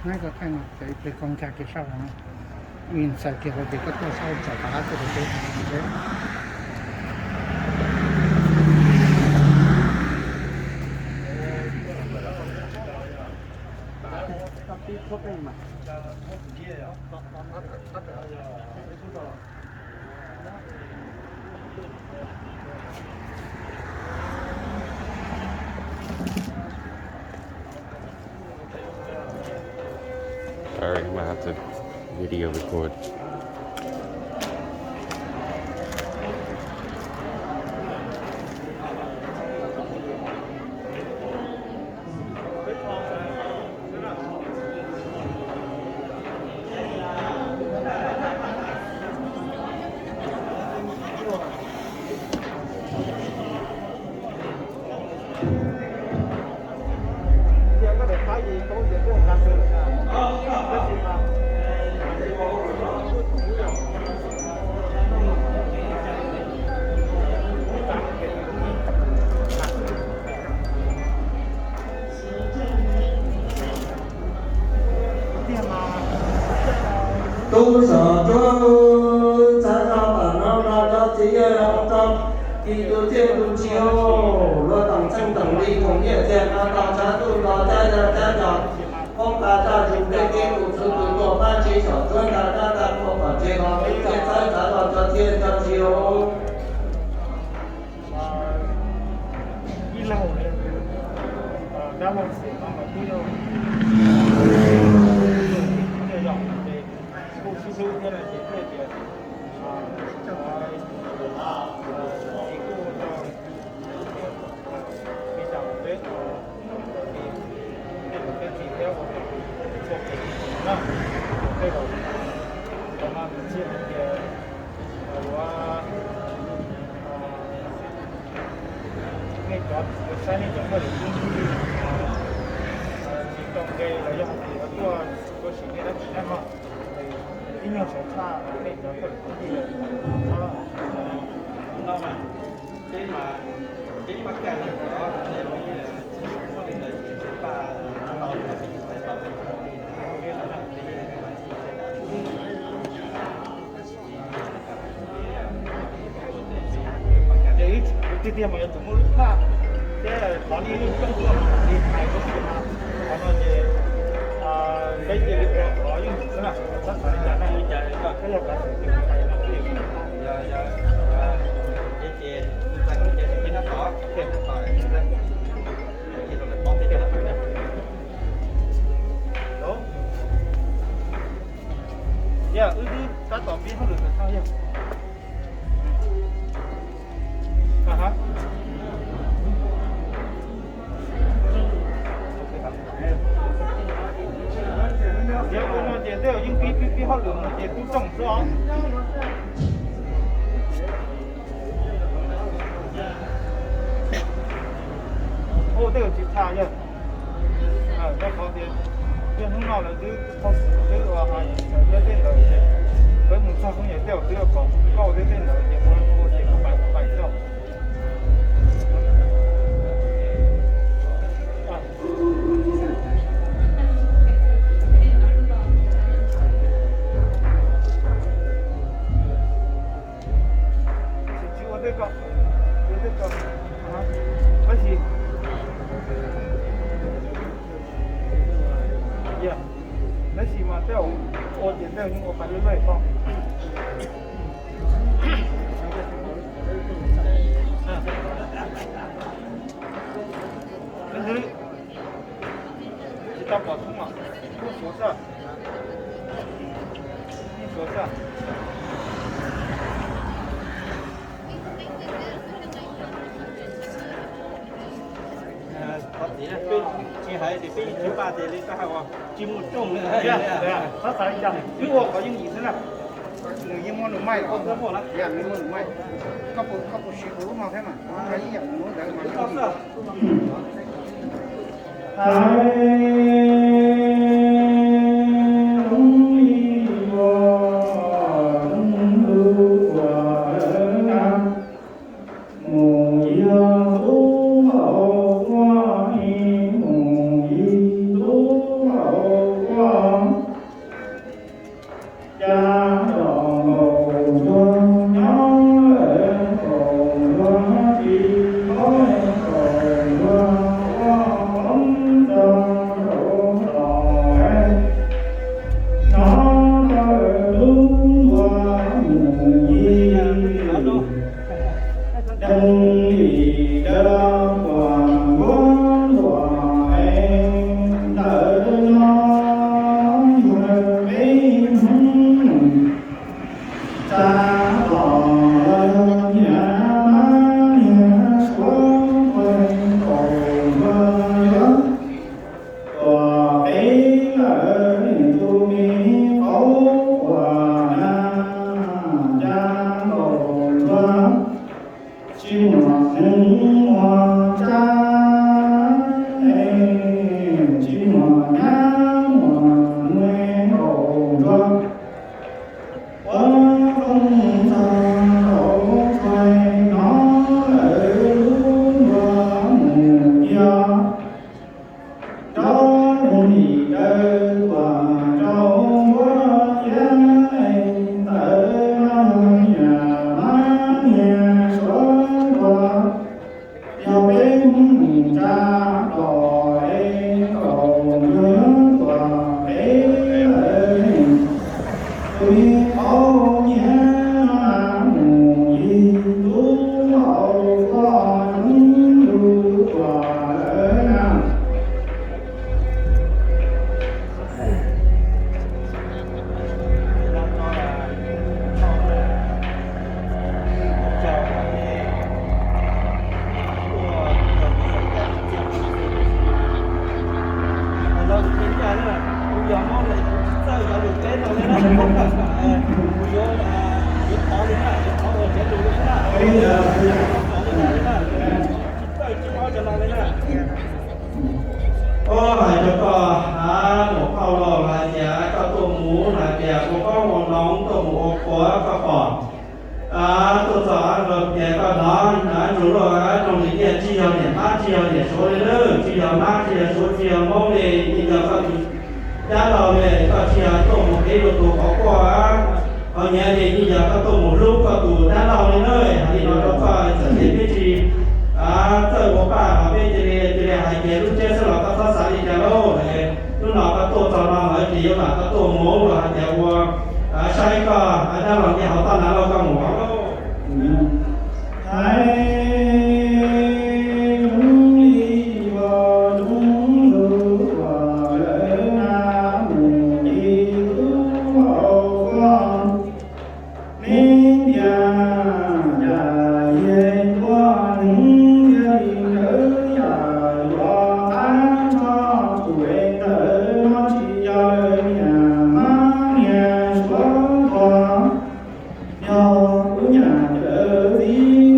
Neb ko thaij no ces ib pliag koj nkag kiag sab hauv no, ib txhais kiag hauv ces koj tuaj sab hauv txawm rov qab tuaj rau peb. Sorry, I'm gonna have to video record. Tub xov tub, txhawb rau tom no nrog cov txiv yawg los rau, tis tus txiaj tus ntsig, luag toom txheej toom li khoom nyiaj txiag nqa tau, tshav ntuj nto cab yaj cab cos, poob nqa zaj zug nplej teb tus txhuv tus tuag, pab tsev xyom tsuab nta rab nta qhua, pom tsev los tub txiaj txhawb rau cov txiaj cov ntsig. Ib leeg dab laug xwm no mas kuj yog yog ces kuj sib hlub thiab no ces thiaj tias ces kuj li cas peb tej laus peb txiv thiab ua txhua kev no na, tej laus cov no nws txhia hais tias yuav nej cov saib nej cov hauj lwm tub tsis tau nqe los yog hais tias yuav tuaj tuaj sim nej dab tsi na ho, ib nyuag sawv tshaj nej cov hauj lwm tub tsis no mas peb mas peb pab kag li ntawd, muaj li ntawd ces peb pab tau tau. Ces ib tug tiag tiag mas yuav tsum muaj lub txaj thiab qhov nej yeej coj tuaj li hais rau kuv mas qhov no ces peb cia li ua qhov yeej xwb na, txhob xav li cas na, peb yog kav xwm tus hais no xwb. Yog wb twb tab tom pib hauj lwm ntawm no yog. Tiav ua no ces tej zaum yeej pib pib pib hauj lwm no ces tub rooj xwb os. Ua tej zaum tsis txhaj yog, rau qhov tias niaj hnub no lawv twb txog xwm twb ua hais txawv thiab tej ntawd ces peb mus txog phooj ywg tej zaum twb kom kauj thiab tej ntawd ces ua ua ces kuj pais pais txog. Tab sis mas tej zaum ua ces tej zaum yeej ua pais loj loj ko. Leej twg tsis tau pom thoob mas kuj suav xwb, kuj suav xwb. Qhov txiv, peb tsis hais tias peb yeej tsis npaj tias li koj hais uas tsis muaj rooj li. Wb ua qhov yooj yim xwb na. Nws yeej muaj nws maij, nws muaj nws maij. Koj puas siv kuv lub no thiab mas, ib yam nws lub ntawd mas. Hais zoo li uas tus uas mus yog tub laus quaj, mus yog tub laus quaj. Cas los nkaus nruag nyob lawm, nkaus nruag tsis paub, nkaus nruag ua qoob txog rau tom hnov tawm lub ntuas mus yig. Zoo li dawb los puas npuab luam es ntawm no yog peb Hmoob tsa los los yog niam mab niag suav tuag nkaus nruag yuav tuag peb lawm, tus me qauv uas na cas nkaus nruag. Tsis muaj neeg muaj tsav, tsis muaj nyab muaj nuj nkaus nruag. Ua qoob txog rau txhais hnov lawm lub ntuas mus yog nrov nroog lim dawb tuaj rau nruab iab, ntawm no yog niam mab niag suav tuag. Yog peb Hmoob tsa los es nkaus nruag tuaj peb lawm, tus me qauv nyiag no mas mus yig tub laus quaj hnub lub tuaj lawm na. Ua hais rau koj, muam phauj los hais tias koj tuaj mus hais tias ua qoob ua loo tuaj mus ua qhuav koj pom. Tuaj txog los tias koj hnov ntsuag luaj zoo li tiag, tsis yog niam mab tsis yog niam suav li lawm, tsis yog mab tsis yog suav tsis yog Hmoob li, yeej yog koj tus dab laug li, koj tsis yog tuaj mus qhib luag tus qhov quaj qhov nyiav li, yeej yog koj tuaj mus hlub koj tus dab laug li na. Hais li no rau koj txawm tias peb tsis txawj ua paj los peb cia li cia li hais kiag lub tsheb xwb los koj txhob xav li cas lauj. Hnub no koj tuaj txog no lawm ces yuav mam koj tuaj mus los hais tias ua saib koj dab laug nce hauv toj nav lauj, koj mus hauv lauj. Hais zoo li uas zoo lub tuaj lawm na, mus li tub laus quaj. Neb tias yam yig tuaj neeg thiaj li nkawd yam yuav qab tshoj tus es ntawm no tsis yog niam mab niag suav tuag, yog kuv nyam cawv txiv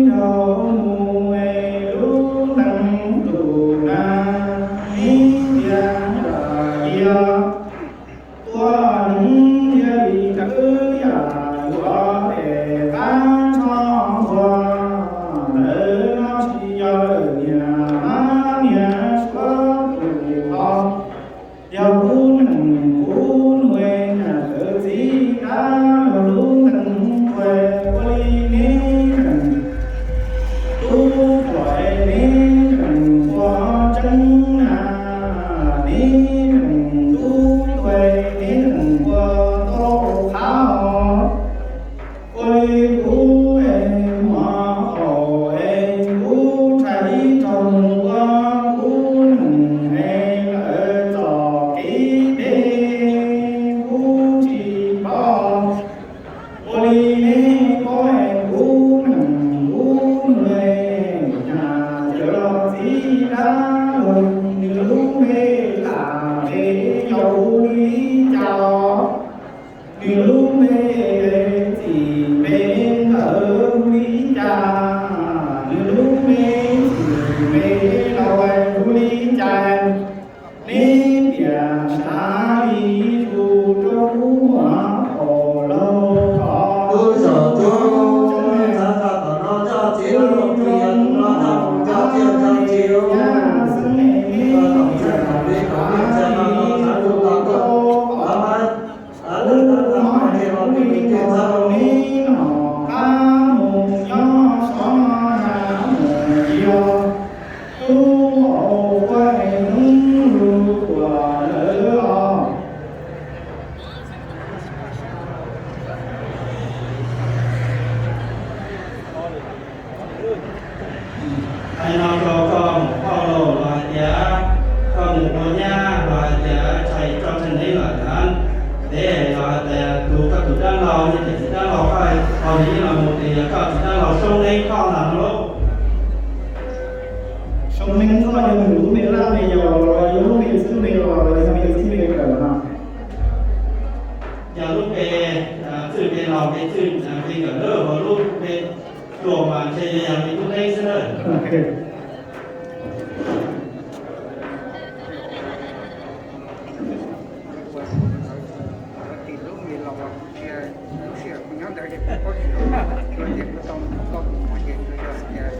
nraug li cas? Nws lub npe txij npe ntawd hu li cas? Nws lub npe txij npe laus hu li cas? Neb piav sav li tus rau kuv muab qhov laug qhov. Lub zos Tsuab Txhab Koj tom no coj txiv lub lub txiv yog tus no coj mus coj txiaj coj txiv lub. Tom txaj tom li tom li txhab no no txhab lub tau koj. Qhov mas qhov lub no ces los li li ces txhab lub li no qab mus nyob sov no na mus yog tub hau quaj hnub lug tuaj lawm los. Hais no rau koj mus phauj los hais tias koj mus ua nyab los hais tias tshais tso tshais neeb lawm na, ntev los hais tias tus koj tus dab laug yog tias txiv dab laug koj, hos nws yeej los mus tias yog koj txiv dab laug Soob Neeb Thoj ntag no lauj. Soob Neeb Thoj yog nws lub npe laj npe yau los yog lub npe txwj npe laus los yog npe txwj npe nkawm no? Yog lub npe txwj npe laus npe txwj npe nkawm na, hos lub npe hluas mas ntshe yog yog npe Tub Neeb xwb na. Ua tis lub npe los ua tus sia, lub sij hawm kuv nyob ntawd ces kuv paub tsis tau, ces kuv tau mus tau tus no ces kuv yog tias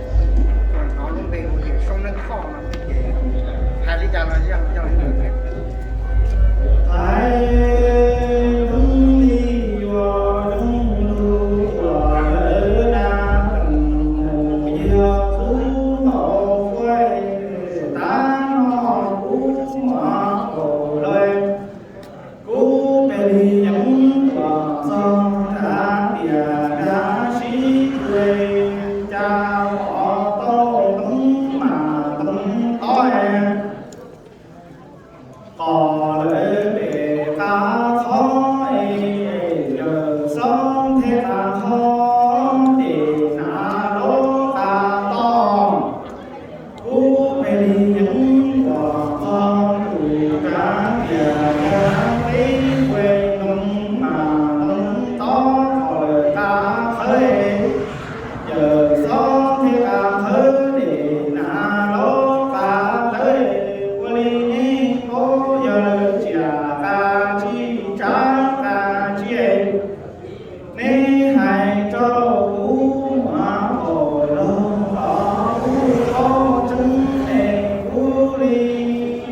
kuv hnov lub npe hu tias Soob Neeb Thoj no xwb ces hais li cas los yeej yog li ntawd. Hais zoo li yuav zoo lug ua lawm na, mus yog tub hau quaj, tav no kuv muab qhov laug. Kuv peb li yeej tuaj txog nrad tias nrad sib tw, cas pom tau hmoob mas toog tob, qos lawv pem qab qhov, yawm xob thiab qab qhov ces hnav lub qab toj. Kuv peb li yeej tuaj txog tus kav tias nrad teb ua noog mas toog tob, qos lawv qab qhawv, yawm xob thiab qab qhawv ces hnav lub qab tawv. Ua li nej paub yog lawv tsiaj qab tsib tsav qab tsib, neb hais rau kuv muab qhov laug qhov, kuv paub tseeb es kuv li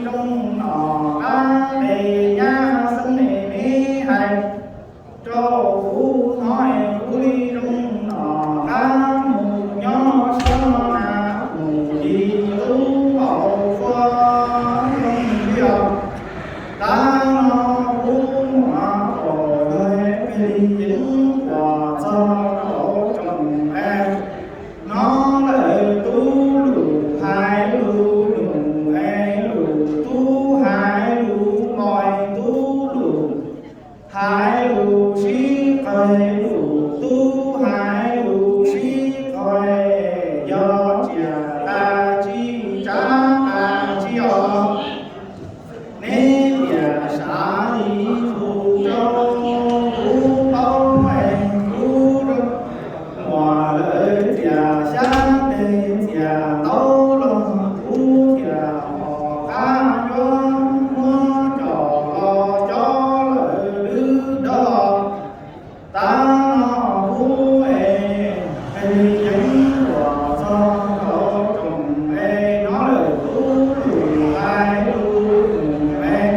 zoo nom qab nqe nyab xeeb es neb hais rau kuv hnov es kuv li zoo nom qab mus nyob sab no na, mus li tub hau quaj zoo li os. Tav no kuv muab qhov laug peb li yeej tuaj txog rau tsoom es, hnov lawm tub lus hais lus, lus es lus tub hais lus, npau tub lus hais lus sib qawg, lus tub hais lus sib qawg, yog tsiaj qab tsib tsav qab tsib os. Neb tias sav li tus rau kuv paub es kuv rau muam lawv tias xyab tes tias tau los kuv tias hom qab yuav muab coj los coj lawm lwm dab los. Tav no kuv es, es yeej tuaj txog rau tsoom es hnov lawm tub lus hais lus, lus es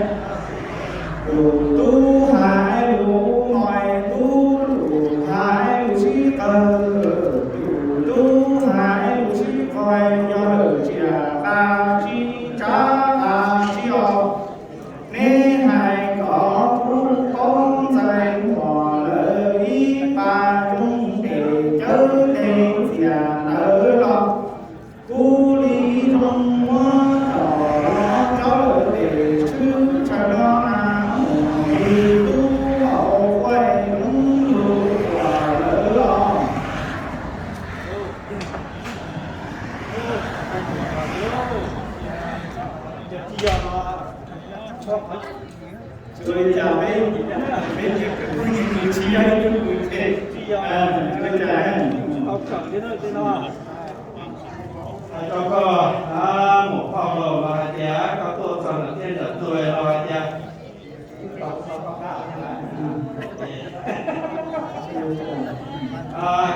lus tub hais lus, npau tub lus hais lus sib qawg, lus tub hais lus sib qawg, yog lawm tsiaj qab tsib tsav qab tsib os. Neb hais kom kuv paub ntxhais muam lawv ib qab rooj tes cawv tes txias ntawd los, kuv li zoo muab coj los coj lawm tes tshwj tshaw no na, mus li tub hau quaj hnub lug tuaj lawm los. Ua li cas peb, peb niam kws tsis yog ib tug kws ces, ua li cas? Hais rau koj, muam phauj laus los hais tias koj tuaj txog ntawm tiaj ntawm tuag los hais tias,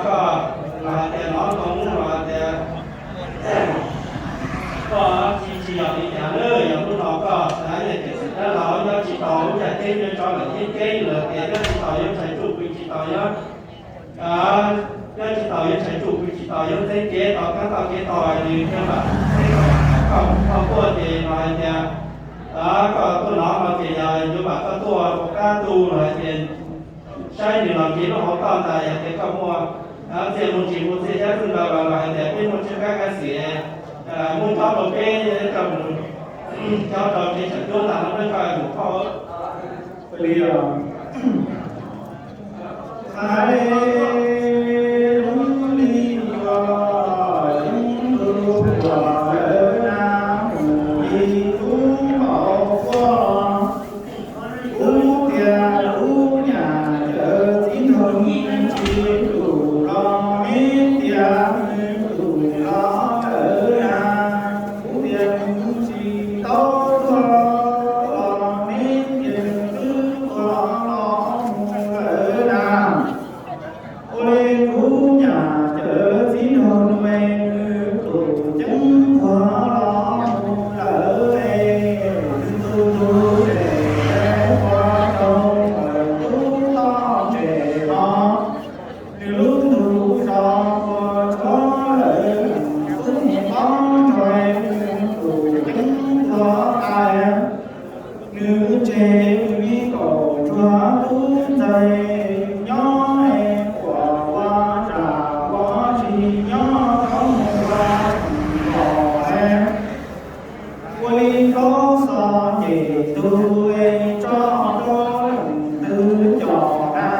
koj los hais tias nov tau hnub los hais tias koj tsis, tsis yog li cas na, yog hnub no koj niam tiam sis dab laug nyob tsis tau lub caij teb nyob tso lawm thiab keeb lawm tias nyob tsis tau yuav tshais tsuj pw tsis tau yuav, nyob tsis tau yuav tshais tsuj pw tsis tau yuav txeeb kev tau kab tau kev tau nws thiaj mam teb kom koj tuaj ces los hais tias koj tuaj nov no ces yog yuav mam koj tuaj ua qab tu los hais tias saib nws los nce lub hauv toj ntag, yog tias koj muaj txiaj mus tsis mus txiaj xyab txwj nkaus los hais tias peb muaj tswj kab kab xiam muaj cob rau peb, cob rau tsev tsam cuab ntag no peb koj mus phauj. Hais li os, yeej lub tuam lawm na, mus li tub hauv quaj. Kuv tias kuv nyam cawv txiv nraug tsis tus los neb tias nws tus los lawm na, kuv tias nws tsis tau tuag los neb tias nws twb tuag los mus lawm na. Ua li kuv nyam cawv txiv nraug nws tus ceeb tuag los mus lawm, nws tus tub ces ua rau tub toj ntses no, nws lub ntuj zos ua tshuav lawm, tub mus poob rau nws tus ceeb tuag tas. Nws tseg nws li kaum tsuag tub ntxawg nyob es kuam ua zam ua zis nyob rau mus ua kom es ua li plaub xo ces tug es tso rau leej twg coj na.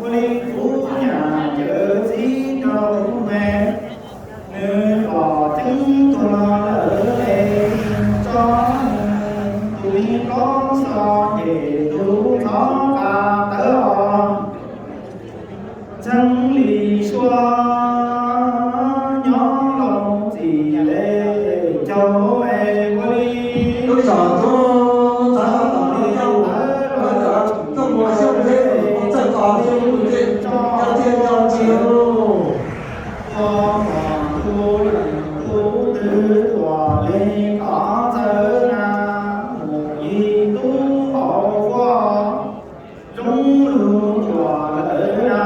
Ua li kuv nyam cawv txiv nraug es nws pom ceeb tuag lawm es tso nws tus li plaub xo ces tug txhob qa tawv os. Ntxeev li suab nyob los txim caug es ua li tub txhob qa tawv os. Ua kom tus leej tub twg tuam li qhov ntxawg na, mus li tub hauv quaj, zoo lug tuam lawm na.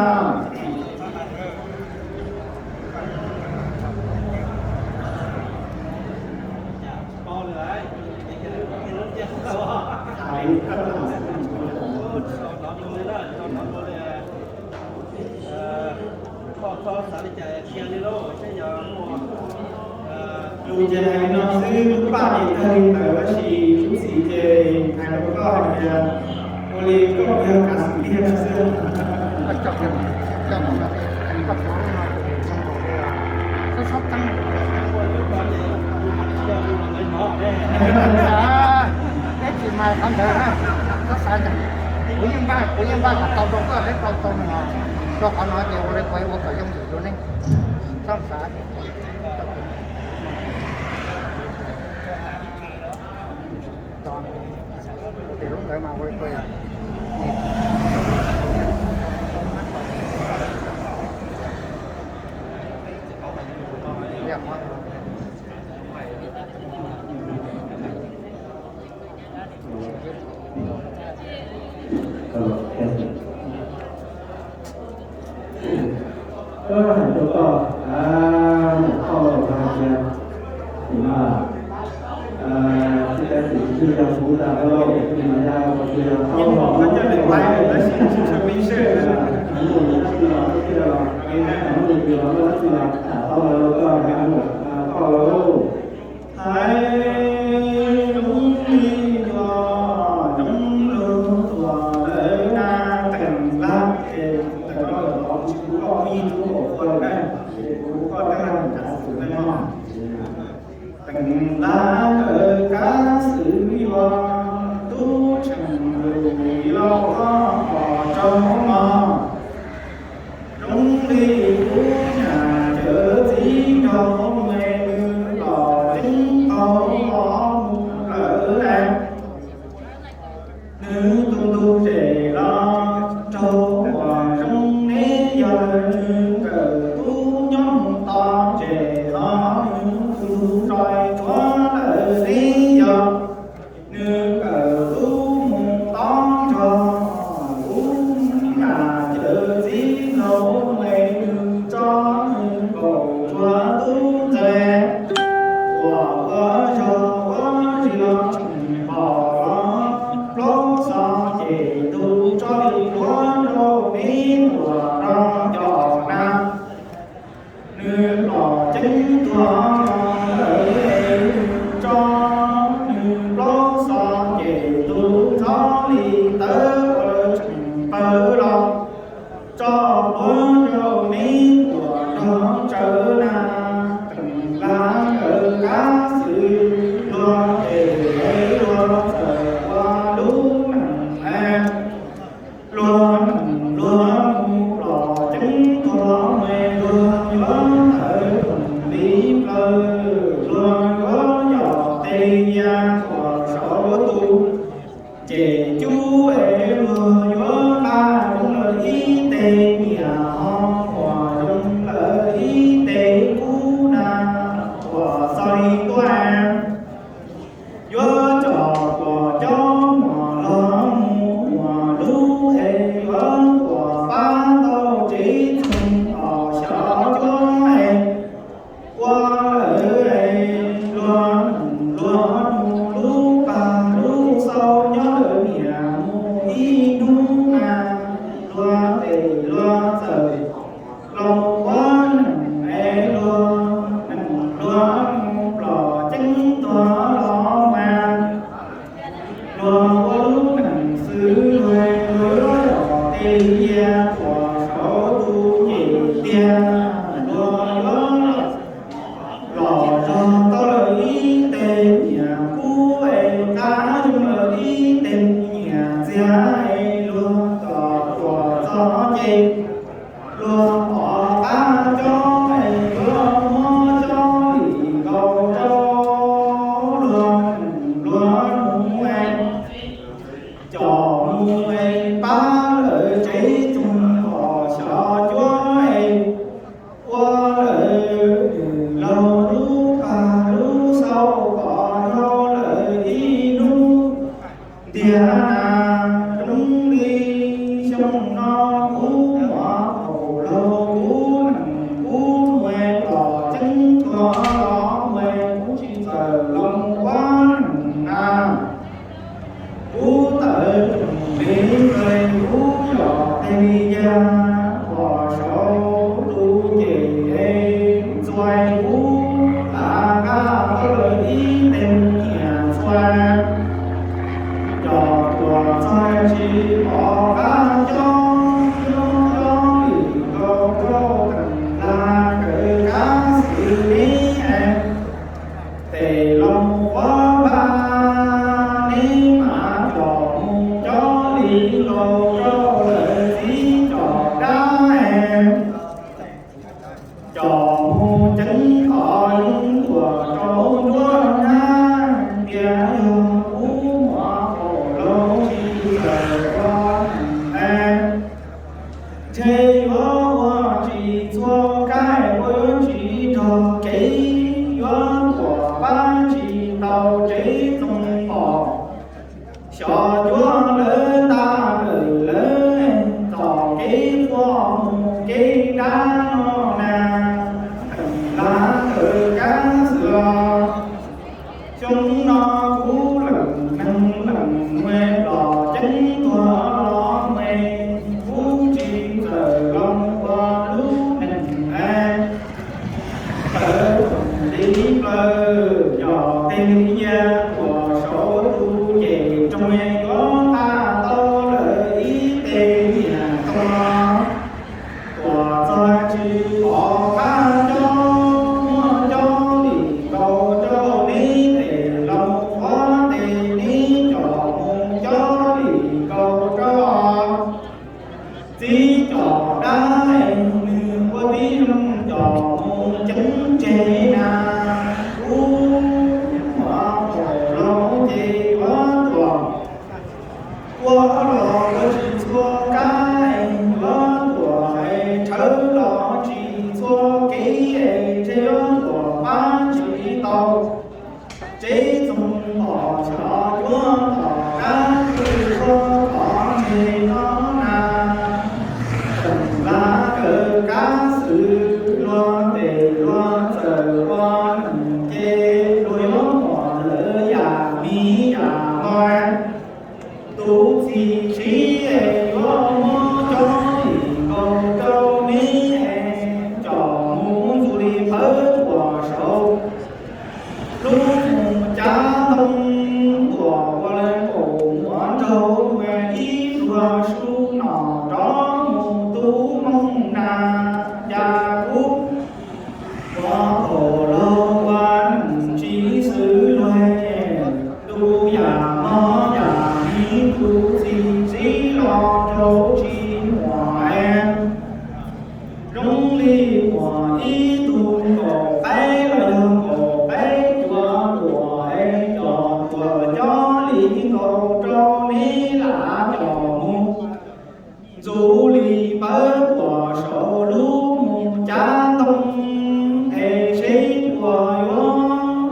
Tus ces hais li no xwb, lub paj ces tawg li ntawd tab sis lub txiv ces hais rau koj hais tias ua li koj yog kav xwm tiag no xwb. Peb tsis mas qhov ntawd na, koj xav tias kuv yeej npaj, kuv yeej npaj kom tau rau koj thiab tau tau no, rau qhov no ces ua li kuv ua kom yooj yim rau nej. Txhob xav. Ces lub ntawd mas ua li kuv Koj hais rau koj, muam phauj laus hais tias, nim no tsis kav xwm tsis yog kuv tas lauj, nim no yog kuv tsis yog tau los mus tab sis tsis tshua pib sej, mus dab tsi los txhua tiag los, mus dab tsi los tau los koj hais muam phauj lauj. Hais zoo li yog zoo lug tuam lawm na, teem lab es teem lab lawm los kuv kuj koj ib tug hauv qhua lawm na, es kuv koj tag nrho kav xwm na. Teem lab kawm kav xwm yuav tub tseem lawm rau koj kom raug mog. Zoo li kuv nyam cawv txiv nraug me nws los ceeb tau los mus lawm. Nws tus ntug zem los raug uas zoo neb yog nws kawm tub nyob mus tod ntses no, nws tus ntug zoi tsuav lawm neb yog nws kawm tub mus tod nrog. Kuv nyam cawv txiv nraug me nws tso nws nkaus tsuag tub ntxawg uas ua zog ua zig los tseem pom los plaub xo ces ntuj tso li duav rau neb tuam rau cov na. Nws los ceeb tuag los lawm es nws tso nws plaub xo ces ntuj txhob li tawv ua lawv tseem pawg los tso duav rau neb tuam rau tsawv na. Teem nqa nkawd qab xwm luag ces luag txawm ua lub neej es luag neej luag mus los ceeb tuag me luag yuav tawv toom li plawv luag yuav yos tes ya tuam saud tus ces cub es luag yuav nqa zoo lawm ib teg nyiam ho uas zoo lawm ib teg kub na uas txog li tuaj yuav coj tuam cov muam los mus uas lub es yuav tuam pab tau tsev txheej os xyov cuab es ua lawm es luag mus luag mus lub pag lub xau nyob lawm niam mus ib hnub na luag tes luag txawm los ua neej es luag neej luag mus los ceeb tuag los mas luag ua lub neej xwb luag yuav yos tes ya tuam saud tus ces tiag luag yuav los zog tau lawm ib teg nyiam kub es qab zoo lawm ib teg nyiam txiag es luag coj tuam txog ces luag pom qab cob es luag muab cob lim nkaus rau luag, luag mus es coj mus es pab lawm tsev txheej os xyov cuab es ua lawm laug lub pag lub xau kom dhau lawm ib hnub. Ntiag na, zoo li xyoo no kuv muam kaum laug kuv neej kuv mus los ceeb tuag los mus kuv tsis txawm los ua neej na. Kuv tawm rooj hliv nplej kuv yos tes ya tuam saud tus ces ntxuav kuv tav qab tau lawm ib teg nyiam txhua coj tuam txog tsis pom qab cob, cob lim nkaus rau teem nqa nkawd qab xwm li es tes laug quav npab neb mas coj mus cob lim nkaus rau lawv txiv coj dab es coj mus ceeb qhov zoo tuam rau nruab hnab. Tias yog kuv muam kaum laug tsis txawm ua neej es ntshe yuav ua tsis txhua kab, yuav tsis nrog kev, yuav tuam pab tsis tau tsev txoos pom. Xyov cuab lawv tag lawm lawv txoj kev quaj mus kev dab no na, teem nqa nkawd qab xwm os. Xyoo no kuv leej neeg leej muaj los ceeb tuag los mus, kuv tsis txawm Los ua tsis txhua kab es yuav tuam es rhawv los tsis txhua kev es ntshe yuav tuam pab tsis tau. Tsev txoos pom xyov cuab tom kab twg txhua qhov ntshe no na. Teem lab kawv kab xwm luag tes luag txawm ua neej ces luag yuav muaj lawv yam miv yam hlob. Tus txiv tshiv es yuav muab cov lim kaus rau neb es coj mus ntxuav li pawv tuam saud. Lub mus cav ntoo tuam ua lawv kaum muav nraug mus ib pluag su nom rov mus tub mooj na cas kub. Muav kaum laug ua neej tsis xwm luag, tus yam mob yam miv tus txiv tshiv los rau tsis muaj es zoo li muaj ib tug kaum qaib los yog kaum qaib cuav tuam es coj tuam cov lim kaus rau neb lam coj mus ntxuav li pawv tuam saud lub mus cav ntoo es seb puas yuav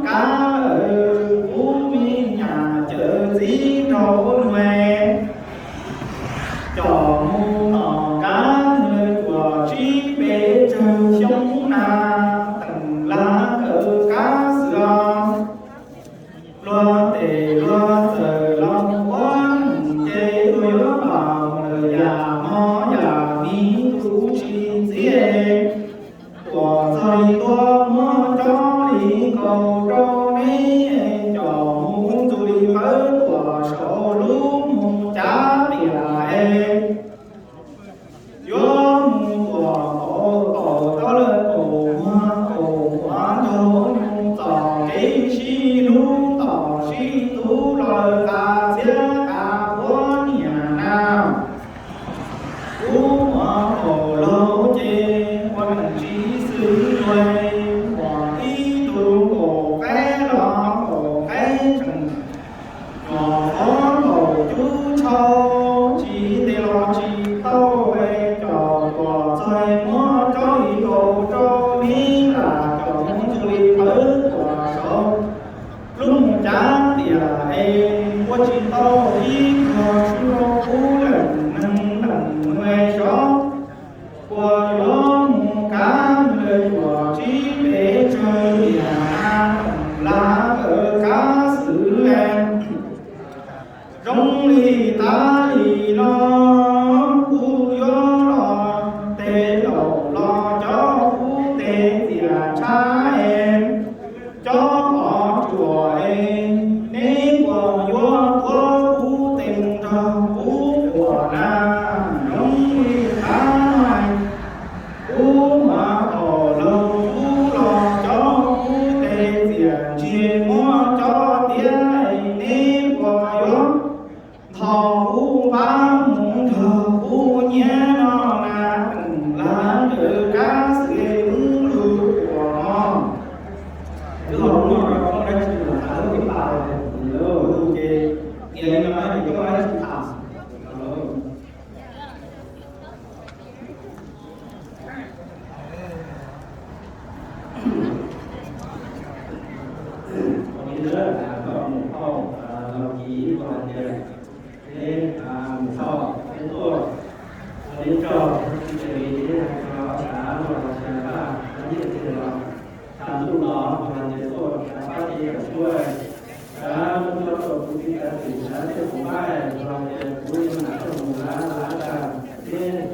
kav lawm kuv me nyuam cawv ntxiv rau nuav. Coj mus tom kav lawv cuam tsib peb tsawg xyoo na, teem lab kawv kab xwm os. Luag tes luag txawm los ua neej ces luag yuav pab lawv yam mob yam miv tus txiv tshiv. Tuam txog li tuaj muab cov lim kaus rau neb coj mus ntxuav li pawv tuam saud lub mus cav tiam es yuav mus tuam kaum kaum rau lawv kaum muag kaum muav nraug mus txog kev sib hlub tom sib tub los lawv qas txhiab qas puav niam na. Kuv muab kaum laug ces ua neej tsis xwm luag, muaj ib tug kaum qaib los kaum qaib tseem nyuam qhuav kaum cuj tshau, tsis ntev los tsis tau es coj tuam txog muab cov lim kaus rau neb lam coj mus ntxuav li pawv tuam saud lub mus cav tiam es ua tsis tau ib pluag su rau kuv leej neeg leej nuav xyov puas yuav mus kav lawv cuam tsib peb tsawg tiam na, teem lab kawv kab xwm zoo li tas li no. Kuv yuav los tes laus los cov kuv tes txias tshab es cov qhov tsuas es neb puas yuav tuav kuv tes mus nrog kuv quas na, zoo li tas no. Kuv muab kaum laug kuv los cov kuv tes txias ntsig muab cov tiab es neb puas yuav nthos kuv pab mus nrog kuv nyiav no na, teem lab kawv kab xwm es kuv lug quas no. Wb ho lub no rau koj dab tsi mas tas lub ib pas lug ces tias li no na ces koj dab tsi tas. Ua li ntawd, koj mus phauj, Los Kis ua hais tias, neb mus phauj, neb tuaj, ua neb tsaug, tsis li neb hais txog xav los xav pab, neb tias los, tas ntuj los hais tias tuaj xav pab ces yam suab, xav muab coj rau kuv txiv xav twm xav tej kuv pab, los tias kuv yeej mam coj mus lav lav tas neb.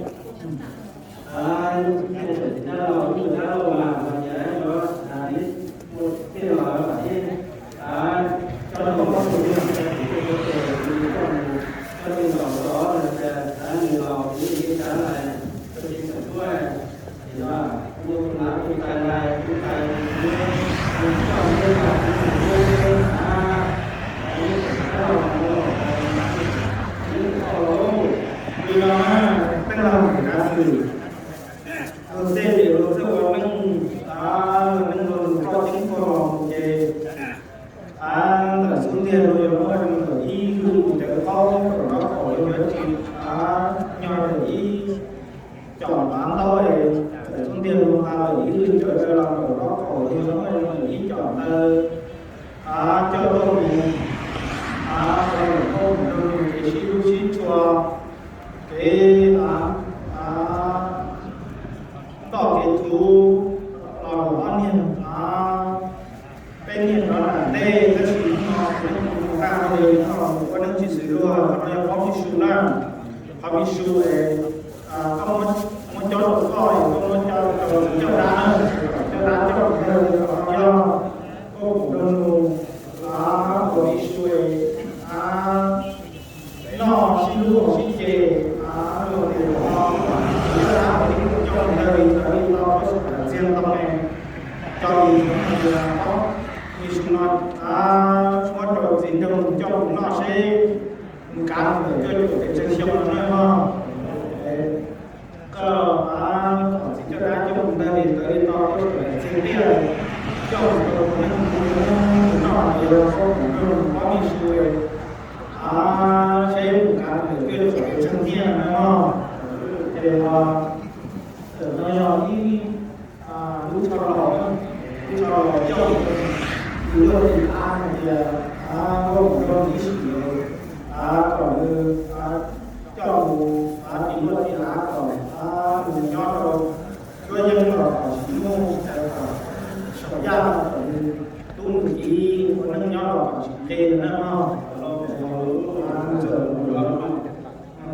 Ib txhia txawm tsis dab laug, ib txhia dab laug mas los ces yuav hais ib txhia los vam thiab. Coj tau koj tus me nyuam txiv tus txhua tus tus koj mus, koj tsis los txog los ces nws los kuv yeej xav lais, koj tsis txawm tuaj. Ces no kuv tus lav tus tais lais tus tais tus tus mus coj mus tau tus tus tus a, kuv yeej txawm dab laug mus, kuv yeej txawm los. Li no na, peb laug mus kav xwm. Luag tej ces luag txawj ua neej, luag neej luag koj ceeb koj los mus ces ntawm xub ntiag luag yuav muaj zoo ntawm ib hwj mus cawv qaub kom nraub qaum luag yuav tsis Nyob ib com av ntaub es txawm tub ntiag lug nqa lawm ib lwm cawv cawv los nraum zob kaum lug zoo ib com ntawd, coj tuaj mus rau lawm, tuaj mus rau nws kev sib hlub sib tshua, kev ntoj kev txhuv los lawm ob niag. Peb niag rov nram ntej tab sis hnub no kuv mus nqa mus ua neej tsis xws luag, qhov no yog Pov Mis Su na. Pov Mis Su es koj muab cob rau koj es koj muab cob rau txiv coj dab na, coj dab coj mus ntawd, qhov no yog koj mus rau nus, Pov Mis Su es noj sib hlub sib ce, luag tias coj dab coj mus ntawd li ntawd li no, koj txiag ntau ne. Coj li no, Pov Mis Su no muab rau txiv nraug coj mus noj seb mus kav mus lawm cuaj caum peb tseeg xyoo no na mog. Koj kom txiv coj dab coj mus ntawd li ntawd li no, koj txiag tiaj coj mus rau neeg noj li, koj mus rau Pov Mis Su seb mus kav mus lawm cuaj caum peb tseeg tiaj na mog. Ces tawm no yog ib lub tsho los, lub tsho los coj mus, tus luaj tim av hais tias, koj mus rau ib sim, kom nws coj mus tim luaj tim av kom nws nyob rau tsuab yeeb los kom tsis muaj, kom saum yaj los kom nws tub nws kiv ua neej nyob los kom tsis nqe nws na mog.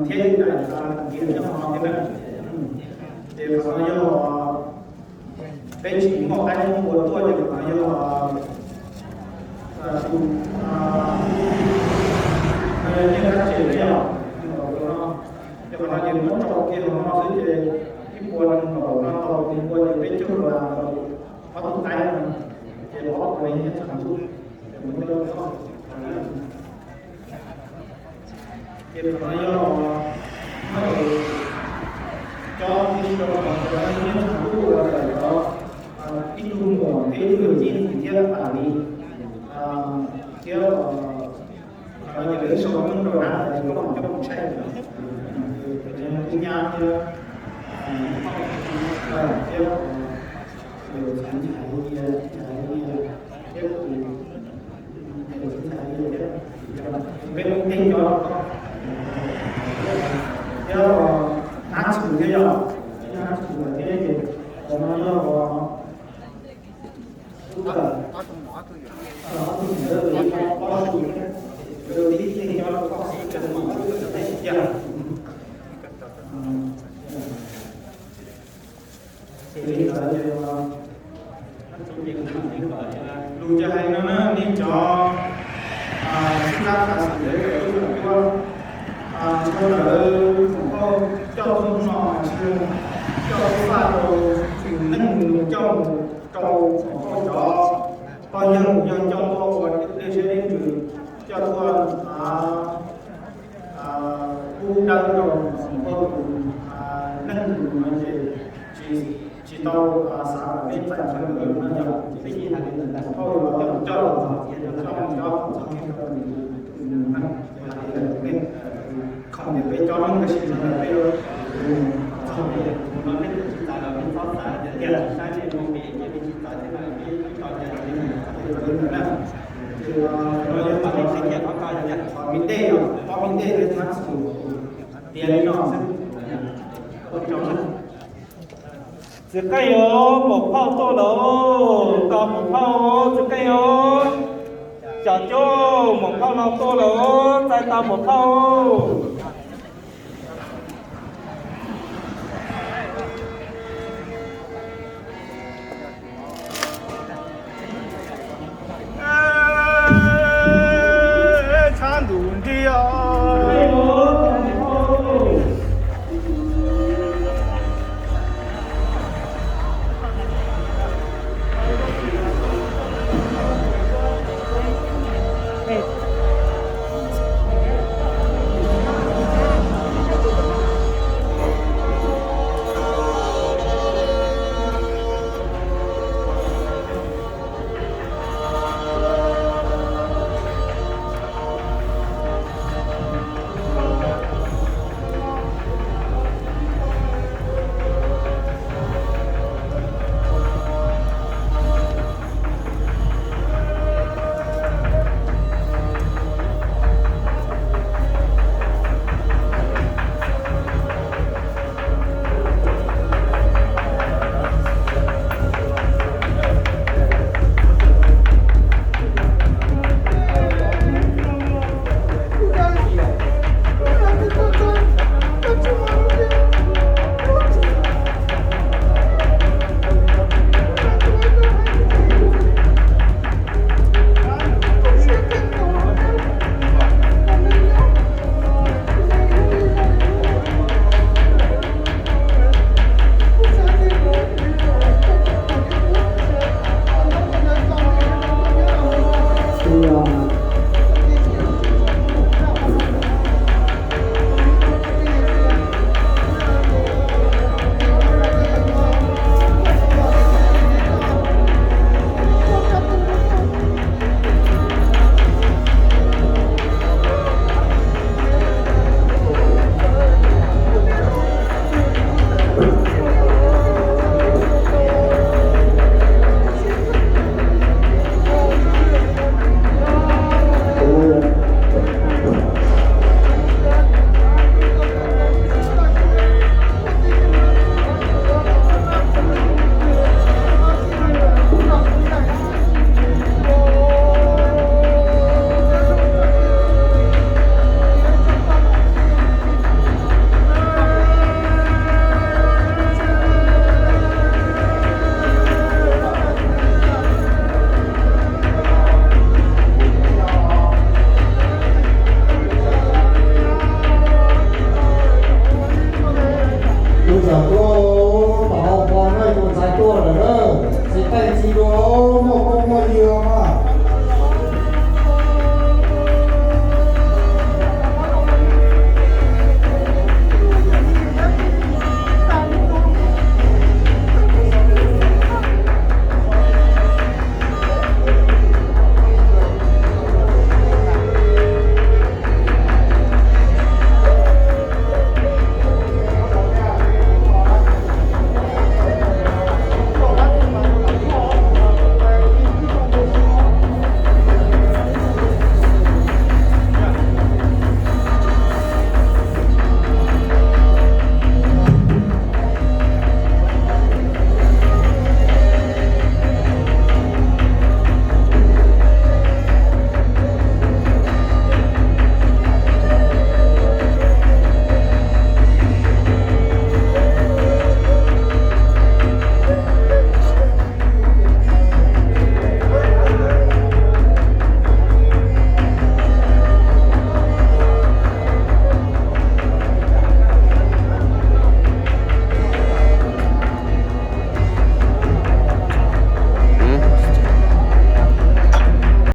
Thiab li daim kiag nyob hauv no thiab na. Ces qhov no yog peb tsis muaj qaib muaj npua tuaj ces qhov no yog tus, qhov no yog nyiaj kab tsem na yog, ces qhov no ces muab tso kiag hauv no xwb ces ib puas nees nkaum no tau, nws npua ces peb caug las tau ob tug qaib no, ces ob puas nyiaj tshav ntuj, ces muab coj los txog. Ces qhov no yog cov tib si rau qhov nyiaj tshav ntuj uas tawm cov ib tug muam thiab ib tug yawm yij ntxim thiab pam li thiab qhov no ces lawv sau meej rau na, ces koj mus coj mus tshaij, tus nyab thiab thiab tus txiv ntxhais Lia, ntxhais Lia thiab tus ntxhais Lia thiab peb lub neej cov thiab hnab txhum thiab yog hnab txhum thiab ces qhov no yog ua tub tawm ob tug ntawd pob su, tib neeg cov pob su ya. Lus ca hais no na, nej cov sib tab xav xwm lawv cov tub cov cuab, sawv daws mus coj tuaj no mas tsis coj tuaj faj rau neeg, coj mus rau cov pog yawg yog coj tuaj ua dej siab dej ntsws, coj tuaj pub dawb rau tus neeg tus no ces tsis tau xav kom peb txais qhov ntawd no yog peb yeej hais li ntawd, coj los txog txog txog txog khoom tias peb cov neeg tab sis no peb txog peb tus no peb tsis txais los peb txhob xav tias tiag, saib nej mus pem ces peb tsis txais thiab no peb tsis tau tias li ntawd na. Ces no yog qhov qhib qhov ko yog qhov me ntej, qhov me ntej thiab hnab txhum tias li no xwb. Txiv qeej os, maum phauj tuaj lawm, tau maum phauj, txiv qeej os, cov cuab, maum phauj no tuaj lawm, txais tau maum phauj.